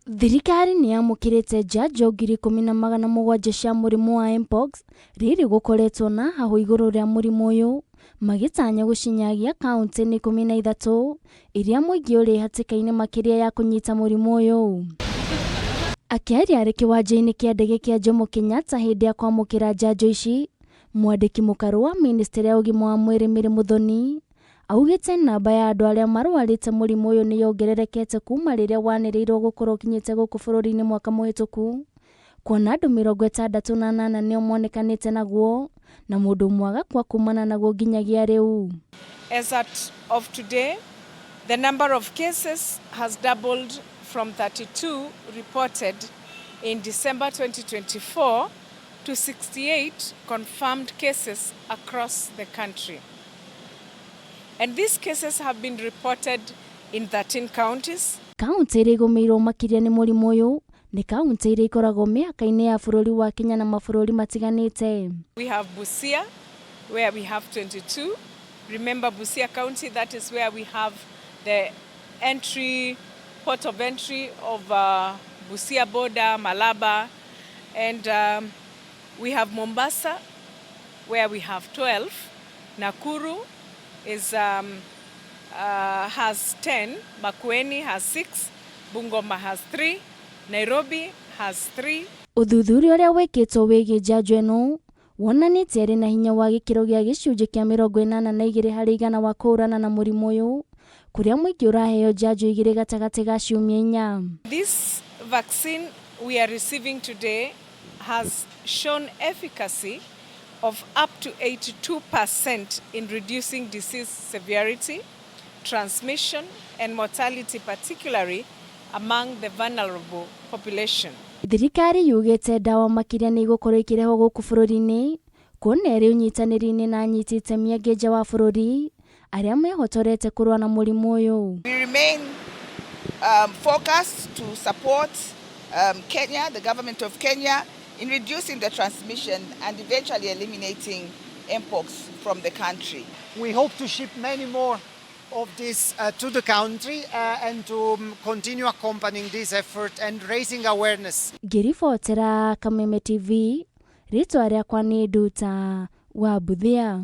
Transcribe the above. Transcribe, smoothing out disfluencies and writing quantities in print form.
Thirikari nĩ yamũkĩrĩte njanjo 17,000 cia mũrimũ wa Mpox rĩrĩ gũkoretwo na hahũ igũrũ rĩa mũrimũ ũyũ, magĩtanya gũcinyagia kauntĩ-inĩ 13 iria mũingĩ ũrĩ hatĩka-inĩ makĩria ya kũnyita mũrimũ ũyũ. Akĩaria arĩ kĩwanja-inĩ kĩa ndege kĩa Jomo Kenyatta hĩndĩ ya kwamũkĩra njanjo ici, mwandĩki mũkarũ wa ministry ya ũgima wa mwĩrĩ Mary Muthoni augĩte namba ya andũ arĩa marwarĩte mũrimũ ũyũ nĩ yongererekete kuma rĩrĩa wanĩrĩirwo gũkorwo ũkinyĩte gũkũ bũrũri-inĩ mwaka mũhĩtũku, kuona andũ 68 nĩo monekanĩte naguo na mũndũ ũmwe agakua kumana naguo nginyagia rĩu. As at of today, the number of cases has doubled from 32 reported in December 2024 to 68 confirmed cases across the country. And these cases have been reported in 13 counties. Kaunti iria igũmĩirwo makĩria nĩ mũrimũ ũyũ nĩ kaunti iria ikoragwo mĩhaka-inĩ ya bũrũri wa Kenya na mabũrũri matiganĩte. We have Busia, where we have 22. Remember Busia County, that is where we have the entry, port of entry of Busia border, Malaba. And we have Mombasa, where we have 12. Nakuru has 10. Makueni has 6. Bungoma has 3. Nairobi has 3. Ũthuthuria ũrĩa wĩkĩtwo wĩgiĩ njanjo ĩno wonanĩtie ĩrĩ na hinya wa gĩkĩro gĩa 82% wa kũhũrana na mũrimũ ũyũ, kũrĩa mũingĩ ũraheo njanjo igĩrĩ gatagatĩ ga ciumia 4. This vaccine we are receiving today has shown efficacy of up to 82% in reducing disease severity, transmission, and mortality, particularly among the vulnerable population. Thirikari yugĩte ndawa makĩria nĩ igũkorwo ikĩrehwo gũkũ bũrũri-inĩ, kuona ĩrĩ ũnyitanĩri-inĩ na anyiti itemi angĩ nja wa bũrũri arĩa mehotorete kũrũa na mũrimũ ũyũ. We remain focused to support Kenya, the government of Kenya, in reducing the transmission and eventually eliminating mpox from the country. We hope to ship many more of this to the country and to continue accompanying this effort and raising awareness. Ngĩribotera Kameme TV, rĩtwa rĩakwa nĩ Nduta wa Mbuthia.